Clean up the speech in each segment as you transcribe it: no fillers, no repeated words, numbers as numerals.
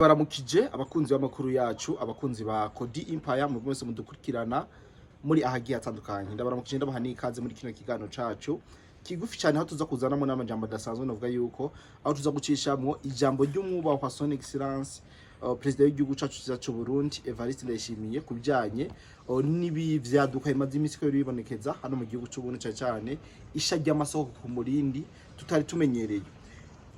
Baramukije abakunzi b'amakuru yacu, abakunzi ba Kodi Empire, mu mwese mudukurikirana muri ahagiye hatandukanye. Ndabaramukije, ndabaha n'ikaze muri kino kiganiro cacu kigufi cyane, aho tuza kuzanamo n'amajambo adasanzwe. Novuga yuko aho tuza gucishamwo ijambo ry'umwubahwa Son Excellence Perezida w'igihugu cacu cyiza c'u Burundi, Evariste Ndayishimiye, ku bijanye n'ibi vyaduka bimaze iminsi ko bibonekeza hano mu gihugu c'u Burundi, cane cane isha ry'amasoko ku murindi tutari tumenyereye.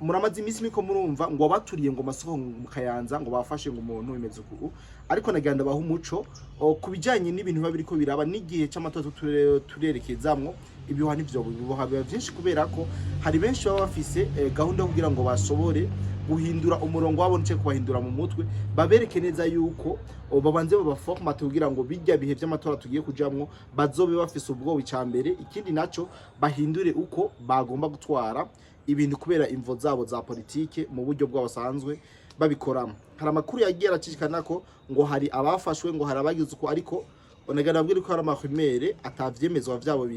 Muramaze iminsi miko murumva ngo abaturiye ngo amasoko mu Kayanza, ngo bafashe ngo umuntu bimeze uku, ariko nagira ndabaha umuco ku bijanye n'ibintu biba biriko biraba n'igihe c'amatora turerekezamwo. Ibihuha nivyo bihuha biba vyinshi, kubera ko hari benshi baba bafise gahunda yo kugira ngo bashobore guhindura umurongo wabo, nice kubahindura mu mutwe, babereke neza yuko babanze babaformate kugira ngo bijya bihe vy'amatora tugiye kujamwo bazobe bafise ubwoba icambere. Ikindi naco, bahindure uko bagomba gutwara ibintu kubera imvo zabo za politike mu buryo bw'abasanzwe babikoramo. Hari amakuru yagiye aracishikana ko ngo hari abafashwe, ngo hari abagize uko, ariko onagana abwira ko hari amahumere atavyemezwa vyabo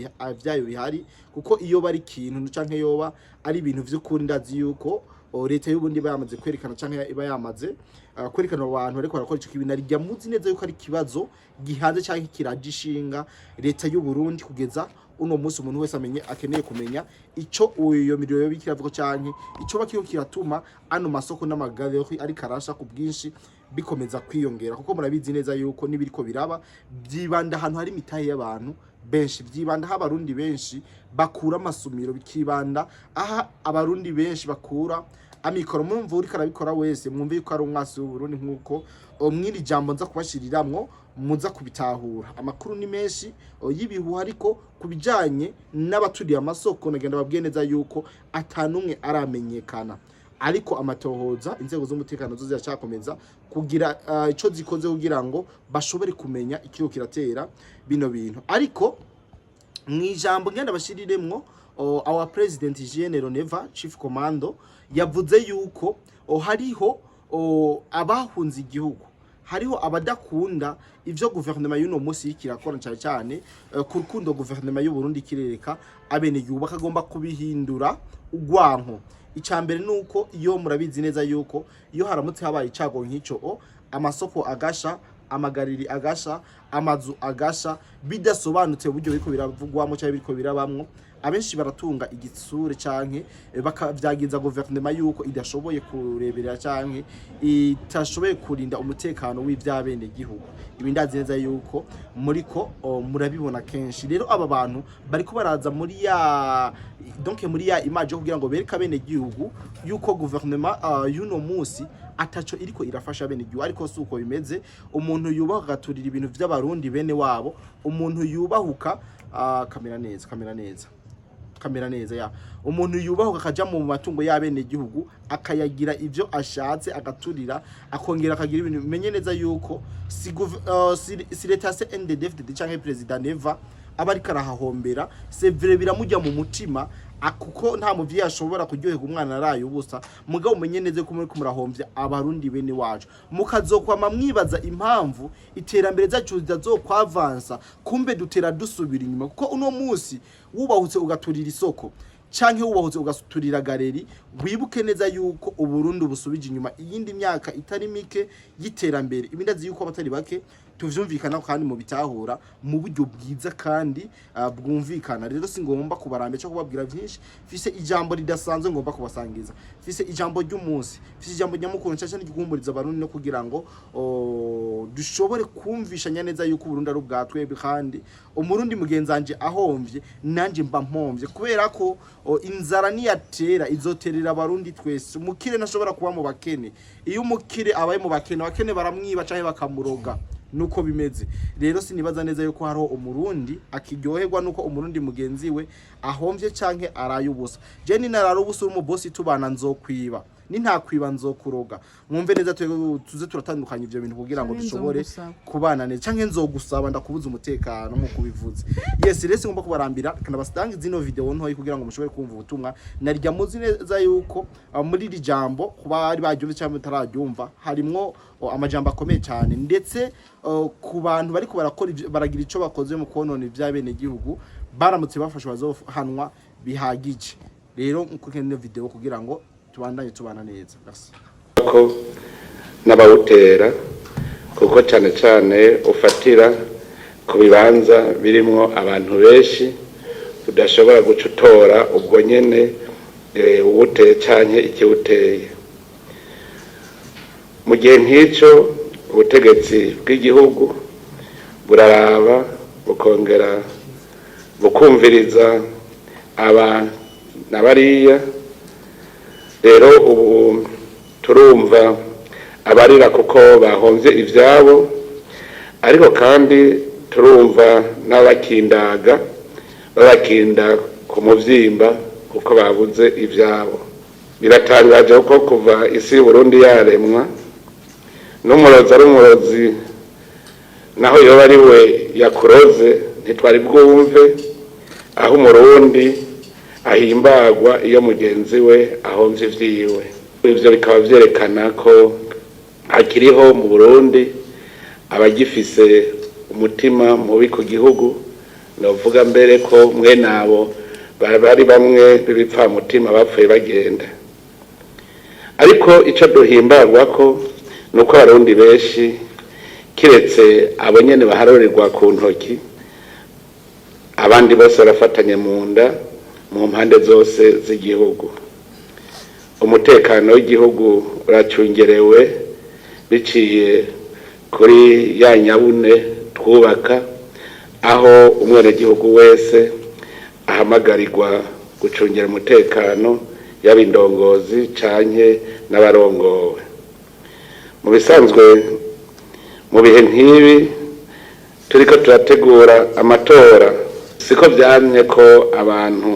vyayo bihari, kuko iyo bari ikintu canke yoba ari ibintu vy'ukuri, ndazi yuko leta y'Uburundi iba yamaze kwerekana canke iba yamaze kwerekana abo bantu bariko barakora ico kintu. Narirya muzi neza yuko ari ikibazo gihanze canke kiraje ishinga leta y'u Burundi kugeza uno munsi. Umuntu wese amenye akeneye kumenya ico iyo miriro yoba ikiravuga canke ico bakiriho kiratuma ano masoko n'amagalerie ariko arasha ku bwinshi bikomeza kwiyongera, kuko murabizi neza yuko n'ibiriko biraba byibanda ahantu hari imitahe y'abantu benshi, byibanda aho Abarundi benshi bakura amasumiro, bikibanda aha Abarundi benshi bakura amikoro. Murumva uriko arabikora wese, mwumve yuko ari umwasi w'Uburundi, nk'uko mw'iri jambo nza kubashiriramwo muza kubitahura. Amakuru ni menshi y'ibihuha, ariko ku bijanye n'abaturiye amasoko nagenda babwiye neza yuko atanumwe aramenyekana, ariko amatohoza, inzego z'umutekano zo ziracyakomeza kugira ico zikoze kugira ngo bashobore kumenya ikiriho kiratera bino bintu. Ariko mw'ijambo ngenda bashiriremwo, our president General Neva, chief commando, yavuze yuko hariho abahunze igihugu, hariho abadakunda ivyo guverinoma y'uno munsi iriko irakora, cane cane ku rukundo guverinoma y'u Burundi kirereka abenegihugu, bakagomba kubihindura ugwanko. Ica mbere nuko iyo murabizi neza yuko iyo haramutse habaye icago nk'ico, amasoko agasha, amagariri agasha, amazu agasha, bidasobanutse uburyo biriko biravugwamo cyangwa biriko birabamwo, abenshi baratunga igitsure canke bakavyagiza guverinoma yuko idashoboye kureberera canke itashoboye kurinda umutekano w'ivyabene gihugu. Ibi ndazi neza yuko muriko murabibona kenshi. Rero aba bantu bariko baraza muri ya, donc muri ya image yo kugira ngo bereke abene gihugu yuko guverinoma y'uno musi ataco iriko irafasha bene gihugu, ariko si uko bimeze. Umuntu yubahuka agaturira ibintu vy'Abarundi bene wabo, umuntu yubahuka, kamera neza, kamera neza, kamera neza ya umuntu yubahuka akaja mu matungo y'abene gihugu akayagira ivyo ashatse, agaturira, akongera akagira ibintu, menye neza yuko si leta ya CNDD-FDD canke President Neva aba ariko arahahombera. C'est vrai, biramujya mu mutima, kuko nta muvyeyi ashobora kuryoherwa umwana araye ubusa. Mugabo umenye neza ko muriko murahomvya Abarundi bene wacu, mukazokwama mwibaza impamvu iterambere zacu zitazokwavansa, kumbe dutera dusubira inyuma, kuko uno munsi wubahutse ugaturira isoko canke wubahutse ugaturira galerie, wibuke neza yuko Uburundi busubije inyuma iyindi myaka itari mike y'iterambere. Ibi ndazi yuko abatari bake tuvyumvikana kandi mu bitahura mu buryo bwiza kandi bwumvikana. Rero si ngomba kubarambya cyo kubabwira byinshi. Mfise ijambo ridasanzwe ngomba kubasangiza, mfise ijambo ry'umunsi, mfise ijambo nyamukuru nshasha n'igihumuriza Abarundi no kugira ngo dushobore kumvishanya neza yuko Uburundi ari ubwa twebwe, kandi Umurundi mugenzanje ahomvye nanje mba mpomvye, kubera ko inzara niyatera izoterera Abarundi twese. Umukire ntashobora kuba mu bakene. Iyo umukire abaye mu bakene, abakene baramwiba canke bakamuroga, nuko bimeze. Rero sinibaza neza yuko hariho Umurundi akiryoherwa nuko Umurundi mugenzi we ahomvye canke araye ubusa. Je ninarara ubusa uri umubosi tubana, nzokwiba, nintakwiba nzokuroga. Mwumve neza, tuze turatandukanya ivyo bintu kugira ngo Canke dushobore nzogusaba. kubana neza, canke nzogusaba ndakubuza umutekano nkuko ubivuze. Yes, rero singomba kubarambira, kandi basange zino video ntoyi kugira ngo mushobore kumva ubutumwa. Narirya muzi neza yuko muri iri jambo, kuba bari baryumva cyangwa mutararyumva, harimwo amajambo akomeye cyane, ndetse ku bantu bariko barakora baragira ico bakoze mu konona ivy'abene gihugu, baramutse bafashwe bazohanwa bihagije. Rero nkuko ino video kugira ngo tubandanye tubana neza. Merci. Ko n'abawutera, kuko cane cane ufatira ku bibanza birimwo abantu benshi udashobora guca utora ubwo nyene uwuteye canke ikiwuteye. Mu gihe nk'ico, ubutegetsi bw'igihugu buraraba, bukongera bukumviriza aba na bariya. Rero ubu turumva abarira kuko bahomvye ivyabo, ariko kandi turumva n'abakindaga babakinda ku muvyimba kuko babuze ivyabo. Biratangaje kuko kuva isi y'Uburundi yaremwa, n'umurozi ari umurozi, naho yoba ari we yakuroze, ntitwari bwumve aho Umurundi ahimbagwa iyo mugenzi we ahomvye ivyiwe. Ivyo bikaba vyerekana ko hakiriho mu Burundi abagifise umutima mubi ku gihugu. Novuga mbere ko mwene abo bari bamwe b'ibipfamutima bapfuye bagenda. Ariko ico duhimbagwa ko nuko Abarundi benshi, kiretse abo nyene baharurirwa ku ntoki, abandi bose barafatanye mu nda mu mpande zose z'igihugu. Umutekano w'igihugu uracungerewe biciye kuri ya nyabune twubaka, aho umwenegihugu wese ahamagarirwa gucungera umutekano, yaba indongozi canke n'abarongowe. Mu bisanzwe, mu bihe nk'ibi turiko turategura amatora, siko vyamye ko abantu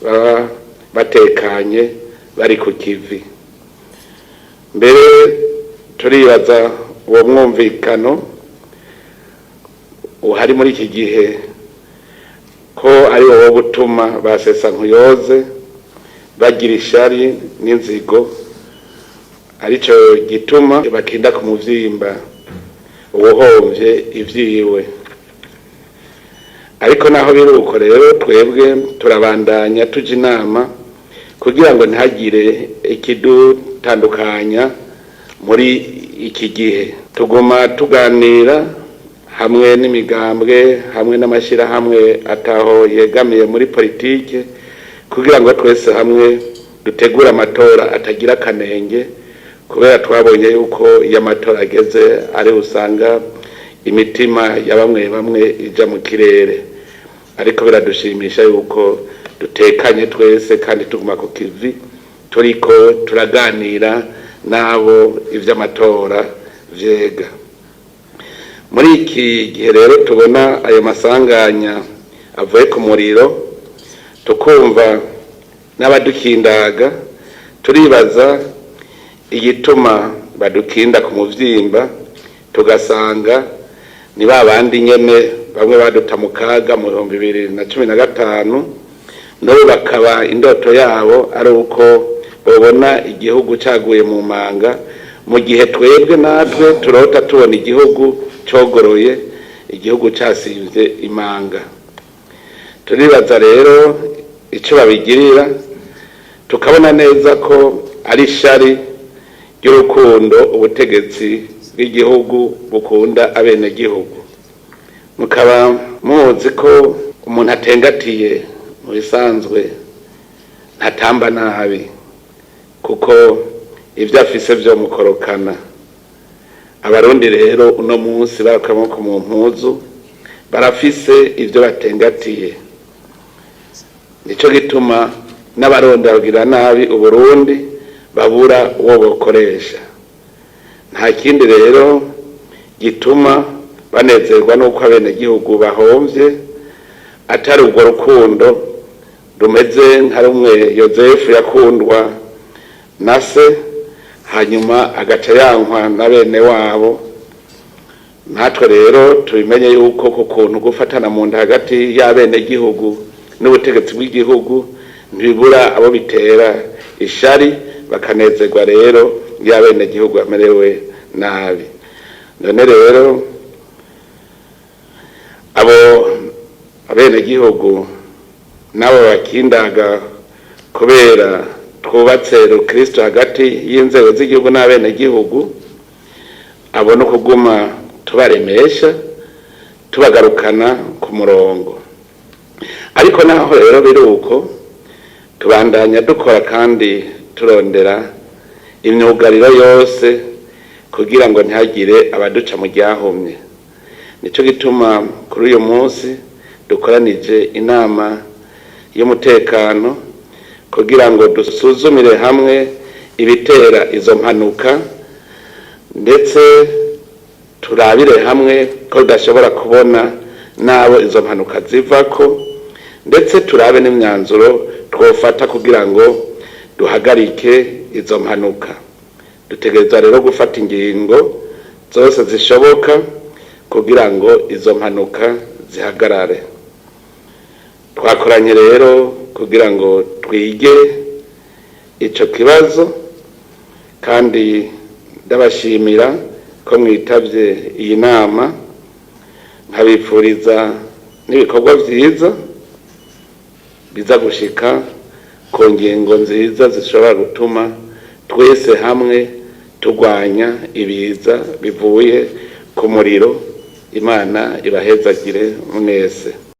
baba batekanye bari ku kivi. Mbere turibaza uwo mwumvikano uhari muri iki gihe ko ari wowo gutuma basesa nkuyoze bagira ishari n'inzigo, arico gituma bakinda ku muvyimba uwuhomvye ivyiwe. Ariko naho biri uko rero, twebwe turabandanya tuja inama kugira ngo ntihagire ikidutandukanya. Muri iki gihe tuguma tuganira hamwe n'imigambwe, hamwe n'amashyirahamwe ataho yegamiye muri politike, kugira ngo twese hamwe dutegure amatora atagira akanenge, kubera twabonye yuko iyo amatora ageze ari usanga imitima ya bamwe bamwe ija mu kirere. Ariko biradushimisha yuko dutekanye twese kandi tuguma ku kivi, turiko turaganira n'abo ivy'amatora vyega. Muri iki gihe rero tubona ayo masanganya avuye ku muriro, tukumva n'abadukindaga, turibaza igituma badukinda ku muvyimba, tugasanga ni ba bandi nyene bamwe baduta mu kaga mu 2015, n'ubu bakaba indoto yabo ari uko babona igihugu caguye mu manga, mu gihe twebwe natwe turota tubona igihugu cogoroye, igihugu casimvye imanga. Turibaza rero ico babigirira, tukabona neza ko ari ishari ry'urukundo ubutegetsi bw'igihugu bukunda abenegihugu. Mukaba muzi ko umuntu atengatiye mu bisanzwe ntatamba nabi, kuko ibyo afise vyo mukorokana. Abarundi rero uno munsi barakamoko mu mpuzu, barafise ivyo batengatiye. Nico gituma n'abaronda bagira nabi Uburundi babura uwo bokoresha. Nta kindi rero gituma banezerwa n'uko abenegihugu bahomvye atari urwo rukundo rumeze nka rumwe Yozefu yakundwa na se, hanyuma agaca yankwa na bene wabo. Natwe rero tubimenye yuko ku kuntu gufatana mu nda hagati y'abenegihugu n'ubutegetsi bw'igihugu ntibibura abo bitera ishari, bakanezerwa rero iyo abenegihugu bamerewe nabi. None rero abo abenegihugu n'abo bakindaga kubera twubatse rukristo hagati y'inzego z'igihugu n'abenegihugu. Abo no kuguma tubaremesha, tubagarukana ku murongo. Ariko naho rero biri uko, tubandanya dukora kandi turondera imyugariro yose kugira ngo ntihagire abaduca mu ryahumye. Nico gituma kuri uyu munsi dukoranije inama y'umutekano kugira ngo dusuzumire hamwe ibitera izo mpanuka, ndetse turabire hamwe ko tudashobora kubona n'abo izo mpanuka zivako, ndetse turabe n'imyanzuro twofata kugira ngo duhagarike izo mpanuka. Dutegerezwa rero gufata ingingo zose zishoboka kugira ngo izo mpanuka zihagarare. Twakoranye rero kugira ngo twige ico kibazo, kandi ndabashimira ko mwitavye iyi nama, nkabipfuriza n'ibikorwa vyiza biza gushika ku ngingo nziza zishobora gutuma twese hamwe turwanya ibiza bivuye ku muriro. Imana ibahezagire mwese.